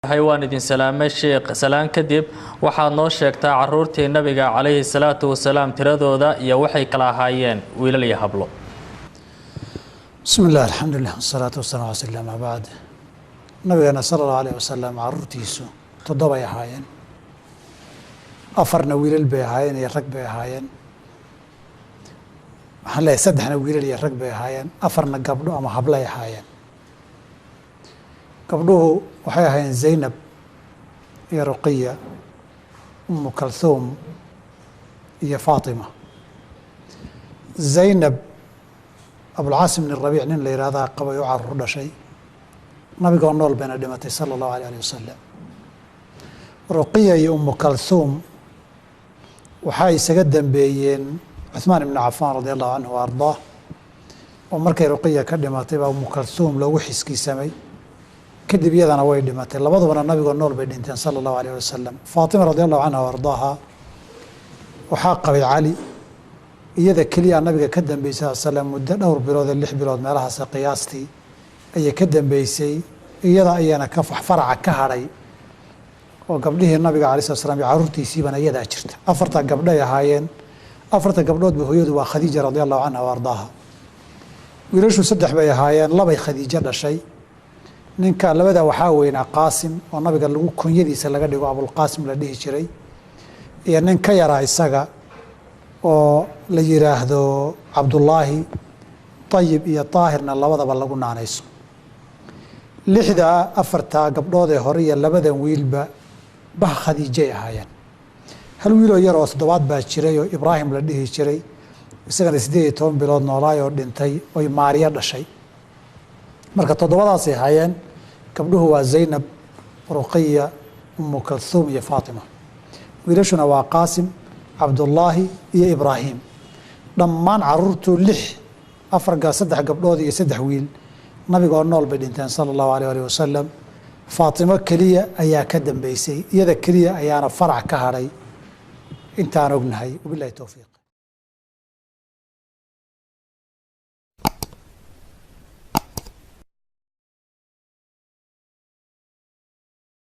Waan idin salaamay sheekh. Salaan kadib, waxaad noo sheegtaa caruurtii Nabiga calayhi salaatu wasalaam tiradooda iyo waxay kala ahaayeen wiilal iyo hablo. Bismi illah, alxamdulilah, wasalaatu wasalam ala sl ama bacd. Nabigeena sala allahu alayh wasalam caruurtiisu toddobay ahaayeen, afarna wiilal bay ahaayeen iyo rag bay ahaayeen. Waxaan leeyahay saddexna wiilal iyo rag bay ahaayeen, afarna gabdho ama hablay ahaayeen. Gabdhuhu waxay ahaayeen Zaynab iyo Ruqiya, Umu Kalhuum iyo Faatima. Zaynab Abulcaasim bn Rabiic nin la yihahdaa qabay u caruur dhashay, nabigoo nool bayna dhimatay sala allahu alay alih wasalam. Ruqiya iyo Umu Kalhuum waxay isaga dambeeyeen Cuhmaan ibnu Cafaan radia allahu canhu wa ardaah, oo markay Ruqiya ka dhimatay baa Umu Kalhuum loogu xiskiisamay, kadib iyadana way dhimatay. Labadubana nabigoo nool bay dhinteen sala allahu alayh wasalam. Faatima radi allahu canha wa ardaaha waxaa qabay Cali, iyada keliya nabiga ka dambeysay sal slam muddo dhowr bilood ee 6 bilood meelahaas qiyaastii ayay ka dambeysay. Iyada ayaana ka faraca ka hadhay oo gabdhihii nabiga alay slat slam iyo carruurtiisiibana iyadaa jirta. Afarta gabdhay ahaayeen, afarta gabdhoodba hooyadu waa Khadiija radia allahu canha wa ardaaha. Wiilashu saddex bay ahaayeen, labay Khadiijo dhashay. Ninka labada waxaa weynaa Qaasim oo nabiga lagu kunyadiisa laga dhigo Abulqaasim la dhihi jiray, iyo nin ka yaraa isaga oo la yidhaahdo Cabdullaahi. Ayib iyo Daahirna labadaba lagu naanayso. Lixdaa, afartaa gabdhood ee hore iyo labadan wiilba bah Khadiijay ahaayeen. Hal wiiloo yar oo toddobaad baa jiray oo Ibraahim la dhihi jiray, isagana 18 bilood noolaay oo dhintay, oy Maariyo dhashay. Marka toddobadaasay ahaayeen. Gabdhuhu waa Zaynab, Ruqiya, Umu Kalhuum iyo Faatima. Wiilashuna waa Qaasim, Cabdullaahi iyo Ibraahim. Dhammaan caruurtu lix, afar, saddex gabdhood iyo saddex wiil, nabigoo nool bay dhinteen sala allahu alayh alih wasalam. Faatimo keliya ayaa ka dambeysay, iyada keliya ayaana farac ka hadhay intaan ognahay. Wabillahi towfiiq.